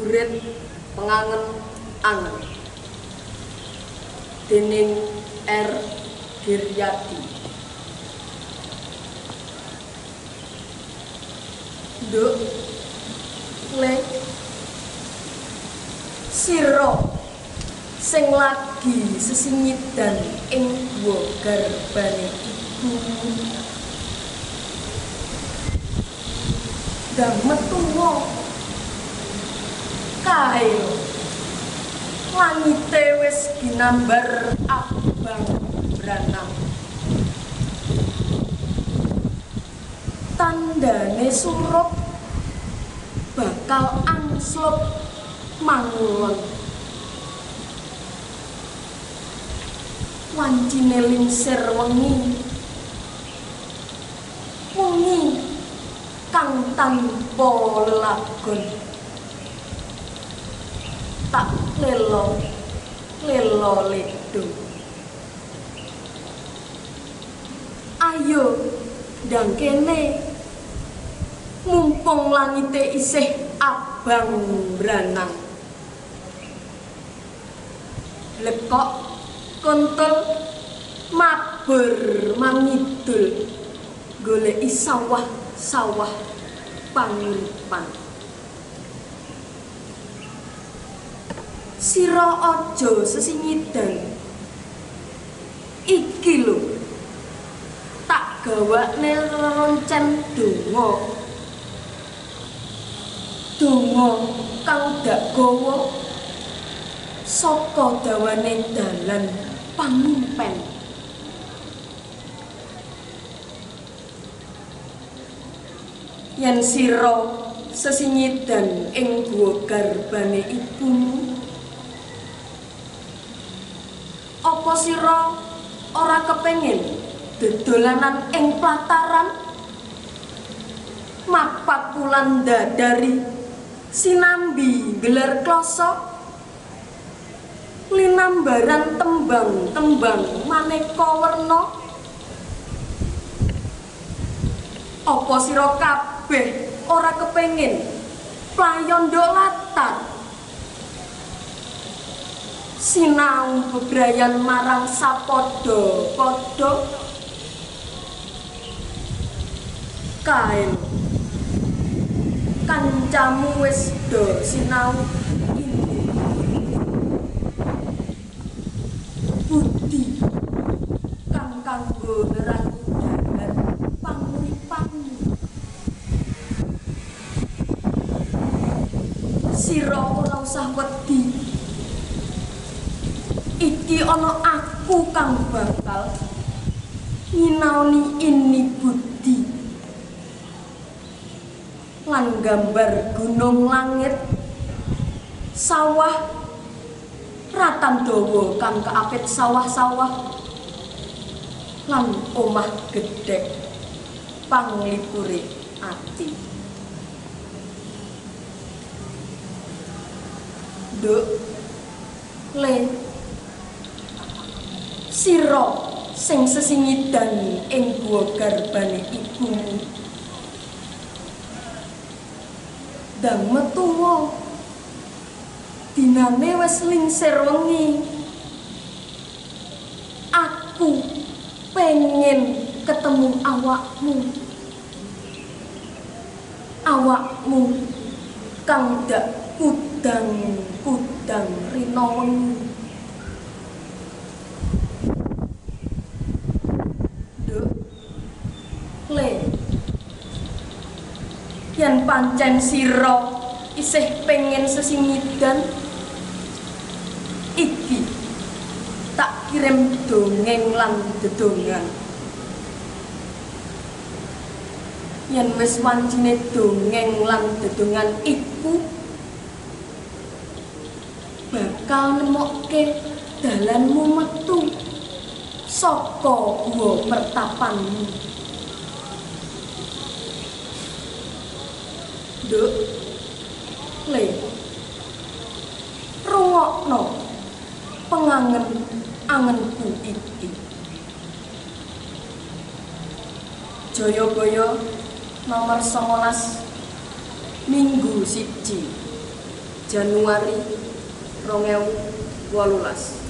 Gurit Pengangen-angen dening R. Giryadi. Nduk le sira sing lagi sesingidan ing guwa garbane ibumu, ndang metuwa kae langite wis ginambar abang branang, tandane surup bakal angslup mangulon. Wancine lingsir wengi, wengi kang tanpa lelagon, tak lelo lelo ledo. Ayo ndang kene, mumpung langite isih abang branang. Lekok kontol mabur mangidul goleki sawah-sawah panguripan. Sira aja sesingidan, iki lho tak gawakne leroncen donga, donga kang dak gawa saka dawane dalan pangimpen. Yen sira sesingidan ing guwa garbane ibumu, apa sira ora kepengin dedolanan ing plataran, mapak wulan dadari sinambi gelar kloso, linambaran tembang-tembang maneka werna? Apa sira kabeh ora kepengin playon nduk latar, sinau bebrayan marang sapadha-padha? Kae kancamu wis do sinau ini budi kang kanggo nerangi dalan panguripanmu. Sira ora usah wedi, iki ana aku kang bakal nyinaoni ini budi lan gambar gunung langit, sawah ratan dawa kang kaapit sawah-sawah lan omah gedhek panglipure ati. Nduk le sira sing sesingidan ing guwa garbane ibumu, ndang metuwa, dinane wis lingsir wengi. Aku pengen ketemu awakmu, awakmu kang dak kudang-kudang rina wengi. Nduk le yen pancen sira isih pengen sesingidan, iki tak kirim dongeng lan dedongan. Yen wis wancine dongeng lan dedongan iku bakal nemokke dalanmu metu saka guwa pertapanmu. Nduk le rungokno pengangen-angenku iki. Jayabaya nomor 19 Minggu 1 Januari 2018.